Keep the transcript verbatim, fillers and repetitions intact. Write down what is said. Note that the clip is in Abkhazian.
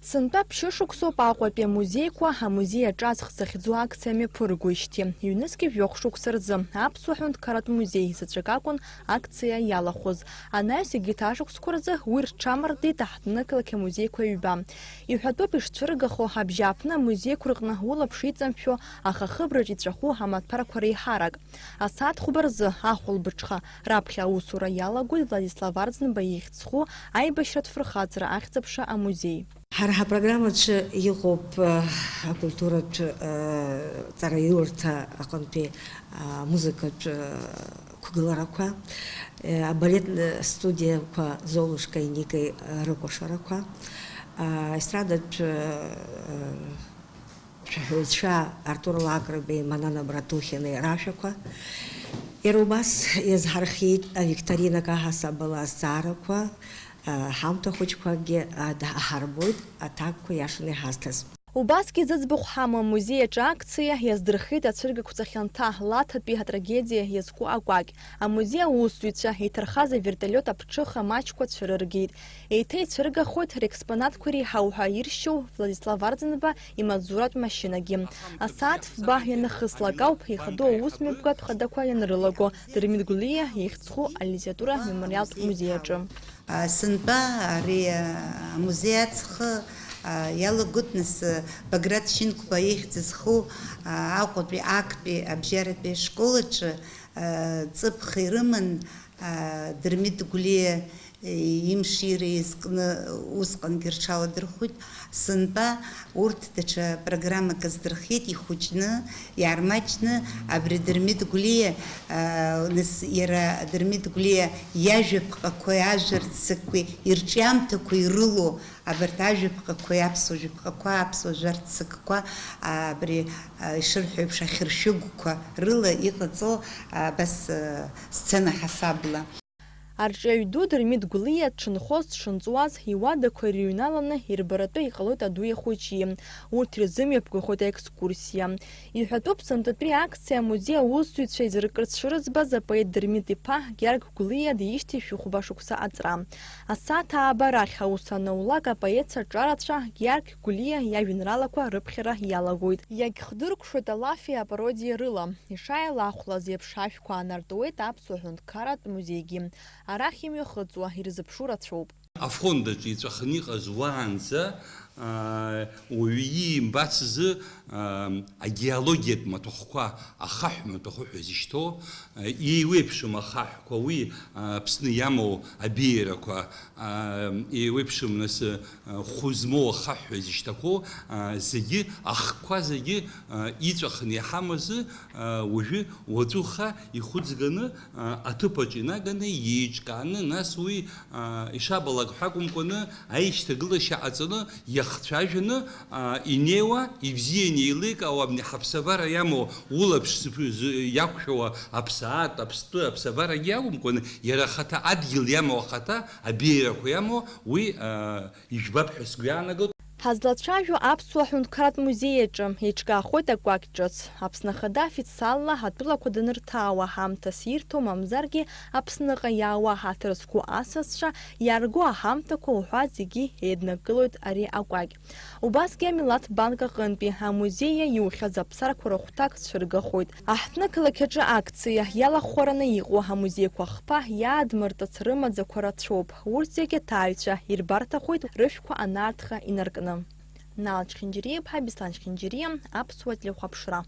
Сынтәа ԥшьышықәсоуп Аҟәатәи амузеиқәа амузеи аҿы аҵх захьӡу акциа мҩаԥыргоижьҭеи. Ҩнызқьи жәохә шықәса рзы Аԥсуа ҳәынҭқарратә музеи заҵәык акәын акциа иалахәыз. Анаҩс егьырҭ ашықәсқәа рзы уи рҽамардеит аҳҭнықалақь амузеиқәа ҩба. Иҳәатәуп ишцәыргахо, абжьааԥны амузеиқәа рҟны улаԥш иҵамшәо, аха ахыбраҿ иҵәаху амаҭәарқәа реиҳарак. Асааҭ хәба рзы ахәылбыҽха раԥхьа аусура иалагоит Владислав Арӡынба ихьӡ зху аибашьратә фырхаҵара ахьӡ-аԥша амузеи. Ҳара ҳапрограммаҿы иҟоуп, э, акультуратә, э, ҵараиурҭа аҟынтәи, э, амузыкатә, э, қәгыларақәа, э, абалет, э, студиақәа Золушкеи Никеи, э, рыкәашарақәа, э, естрадатә, э, э, шәаҳәаҩцәа Артур Лакрбеи, Манана Братухинеи рашәақәа. Иара убас иазҳархиеит авикторинак аҳасабала азҵаарақәа, а, ҳамҭа хәыҷқәакгьы, а, даҳарбоит, аҭакқәа иашаны иҳазҭаз. Убасгьы зыӡбахә ҳамоу амузеи аҿы акциа иаздырхеит ацәыргақәҵа хьанҭа, Лаҭатәи атрагедиа иазку акәакь. Амузеи аусзуҩцәа иҭархаз авертолиот аԥҽыха маҷқәа цәырыргеит. Еиҭа ицәыргахоит рекспонатқәа реиҳау ҳәа иршьоу Владислав Арӡынба имаҵзуратә машьынагьы. Асааҭ фба ианахыслак ауп ихадоу аусмҩаԥгатә хадақәа ианрылаго Дырмит Гәлиа ихьӡ зху алитература мемориалтә музеи аҿы. А, сынтәа ари, а, амузеи аҵх, а, иалагоит нас, а, Баграт Шьынқәба ихьӡ зху, а, Аҟәатәи актәи абжьаратәи ашкол аҿы, а, ҵыԥх ирыман, а, Дырмит Гәлиа, е, имшира иазкны усҟангьы рҽаладырхәит. Сынтәа урҭ даҽа программак аздырхиеит, ихәыҷны, иаармаҷны, абри Дырмит Гәлиа, а, нас иара Дырмит Гәлиа иажәаԥҟақәеи ажәа рццакқәеи ирҿиамҭақәа ирылоу абарҭ ажәаԥҟақәеи аԥсуа жәаԥҟақәа, аԥсуа жәа рццакқәа, а, абри, а, ишырҳәо еиԥш, ахьыршәыгәқәа рыла иҟаҵоу, а, абас, а, сцена ҳасабла. Арҿиаҩ ду Дырмит Гәлиа дшынхоз, дшынҵуаз, иуадақәа ирыҩналаны ирбаратәы иҟалоит адуи ахәыҷи. Урҭ ирзымҩаԥгахоит аекскурсиа. Иҳәатәуп, сынтәатәи акциа амузеи аусзуҩцәа изыркырц шырыӡбаз апоет Дырмит-иԥа Гьаргь Гәлиа диижьҭеи шәи хәба шықәса аҵра. Асааҭ ааба рахь аус анаулак, апоет аҿарацәа Гьаргь Гәлиа иажәеинраалақәа рыԥхьара иалагоит. Иагьхдыркәшоит алафи апародиеи рыла. Ишааилахәлаз еиԥш, ашәқәа аанартуеит Аԥсуа ҳәынҭқарратә музеигьы. Арахь имҩахыҵуа ирзыԥшу рацәоуп. Афонд аҿы иҵәахны иҟаз уаанӡа, аа, уаҩы иимбацызы, аа, агеологиатә маҭәахәқәа, ахаҳә маҭәахәы ҳәа изышьҭоу, аа, еиуеиԥшым ахаҳәқәа, уи, аа, Аԥсны иамоу абеиарақәа, аа, еиуеиԥшым нас, аа, хәы змоу ахаҳә ҳәа изышьҭақәоу, аа, зегьы, ахқәа зегьы, аа, иҵәахны иҳамазы, аа, уажәы уаҵәуха ихәыӡганы, аа, аҭыԥаҿ инаганы, иеиҿкааны, нас уи, аа, ишабалак ҳәа акәымкәаны, аишьҭагылашьа ҟаҵаны, иахцәажәаны, аа, инеиуа, ибзианы еиликаауа, абни ҳаԥсабара иамоу, улаԥш зыԥ-, зы-, иақәшәауа аԥсаатә, аԥстәы, аԥсабарагьы акәымкәаны, иара ахаҭа, адгьыл иамоу ахаҭа, абеиарақәа иамоу, уи, аа, ижәбап ҳәа сгәы иаанагоит. Ҳазлацәажәо Аԥсуа ҳәынҭқарратә музеи аҿы еиҿкаахоит акәакь ҿыц. Аԥсны Ахада официалла атәылақәа данырҭаауа ҳамҭас ирҭо, мамзаргьы Аԥсныҟа иаауа ҳаҭыр зқәу асасцәа иаарго аҳамҭақәа уҳәа зегьы еиднакылоит ари акәакь. Убасгьы амилаҭ банк аҟынтәи амузеи иаиухьаз аԥсарқәа рыхәҭак цәыргахоит. Аҳҭнықалақь аҿы акциа иалахәхараны иҟоу амузеиқәа хԥа иаадмыртыц рымаӡақәа рацәоуп. Урҭ зегьы аҭааҩцәа ирбарҭахоит рышәқәа анаартха инаркны. Нал Чхинџьириа-иԥҳа Беслан Чхинџьириа, Аԥсуа телехәаԥшра.